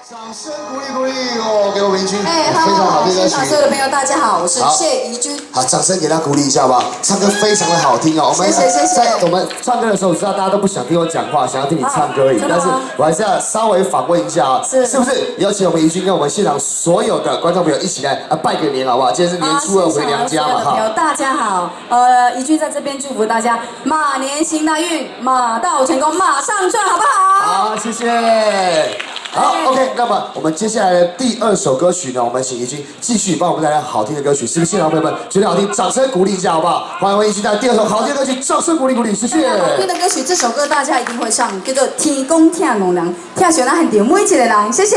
掌聲鼓勵鼓勵哦，給我們怡君，哎，非常好聽的歌現場曲。所有的朋友，大家好，我是謝怡君。好，掌聲給他鼓勵一下好不好？唱歌非常的好聽哦。我們謝謝謝謝。在我們唱歌的時候，知道大家都不想聽我講話，想要聽你唱歌而已。但是我還是要稍微訪問一下啊，是不是？有請我們怡君跟我們現場所有的觀眾朋友一起來啊拜個年，好不好？今天是年初二回娘家嘛，哈。大家好，怡君在這邊祝福大家馬年行大運，馬到成功，馬上賺，好不好？好，謝謝。好，OK，那麼我們接下來的第二首歌曲呢，我們請怡君繼續幫我們帶來好聽的歌曲，是不是？現場朋友們覺得好聽，掌聲鼓勵一下，好不好？歡迎為怡君帶來第二首好聽的歌曲，掌聲鼓勵鼓勵，謝謝。好聽的歌曲，這首歌大家一定會唱，叫做《天公疼戇人》，疼惜咱現場每一個人，謝謝。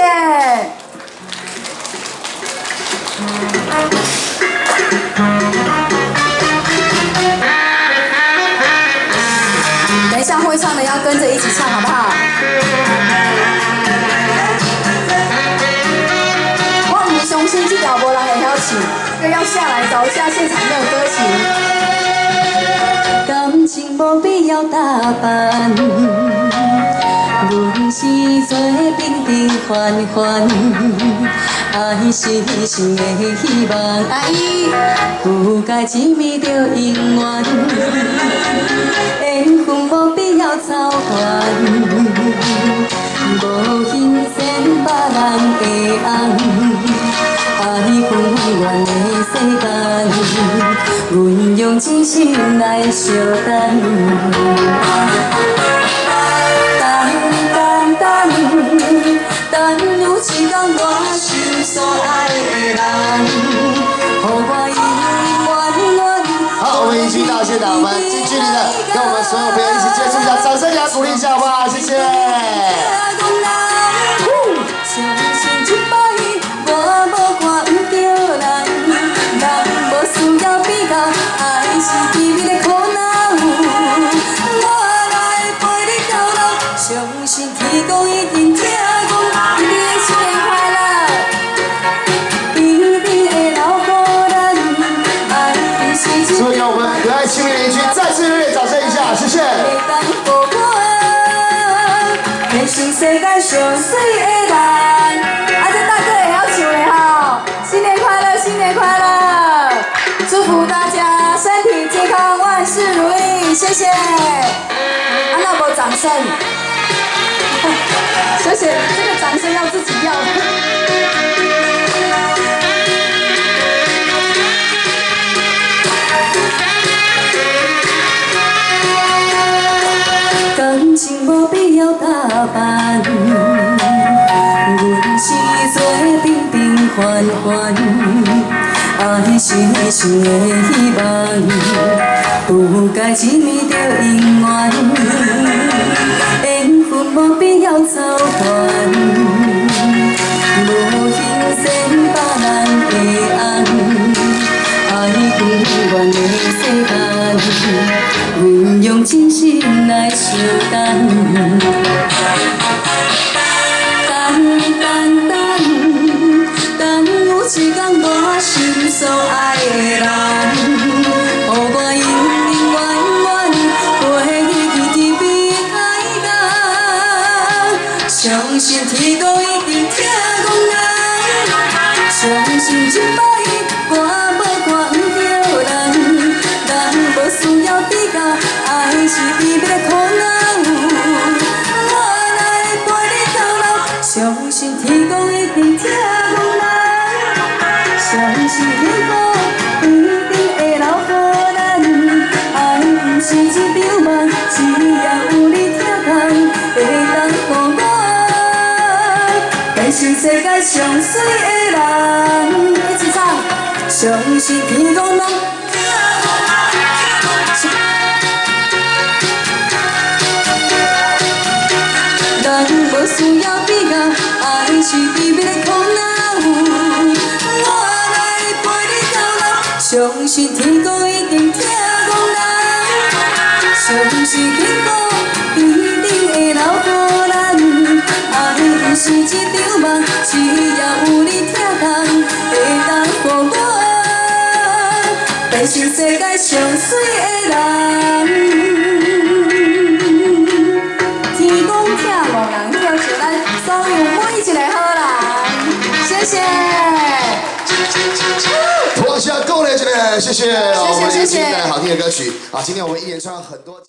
等一下會唱的要跟着一起唱，好不好？我唔相信這條無人會曉唱，這個要下來找一下現場沒有歌詞。感情無必要打扮，阮是做平平凡凡，愛是心的希望，來，不該一暝就永遠，緣分無必要操煩，無欣羨別人的紅。愛永遠的世間，阮用真心來相等。等等等，等有一天我心所愛的人，予我永永遠遠。好，我們怡君到現場，我們近距離的跟我們所有朋友一起接觸一下，掌聲給他鼓勵一下，好不好？謝謝。相信這擺我無看毋著人，人無需要比較，愛是甜蜜的苦惱。我來陪你到老，相信天公一定疼阮。弟弟新年快樂！一定會留予咱，愛是是不是給我們可愛親民的怡君再次熱烈掌聲一下？謝謝。變成世界上媠的人。啊，這大哥會曉唱的吼！新年快樂，新年快樂！祝福大家身體健康，萬事如意，謝謝。啊，那無掌聲，謝謝，這個掌聲要自己要。感情無必要打扮，阮是做平平凡凡，愛是心的希望，不該一暝就永遠，緣分無必要操煩，無欣羨別人的紅，愛永遠的世間，阮用真心來相等。等等等，等有一天我心所愛的人，予我永永遠遠陪你去天邊海角，相信天公一定疼阮人，相信這擺我無看毋著人，人無需要比較，愛是甜蜜的苦惱。我來陪你到老，相信天公一定疼阮人，相信天公一定會留予咱。愛毋是一場夢，只要有你疼痛，會當予我變成世界上媠的人。一起唱，相信天公攏人無需要比較，愛是甜蜜的苦惱。我來陪你到老，相信天公一定疼阮人，相信天公一定會留予咱。愛毋是一場夢，只要有你疼痛，會當予我變成世界上媠的人。天公疼戇人，疼惜咱所有每一個好人。謝謝，我們謝謝帶來好聽的歌曲啊！今天我們一連串很多。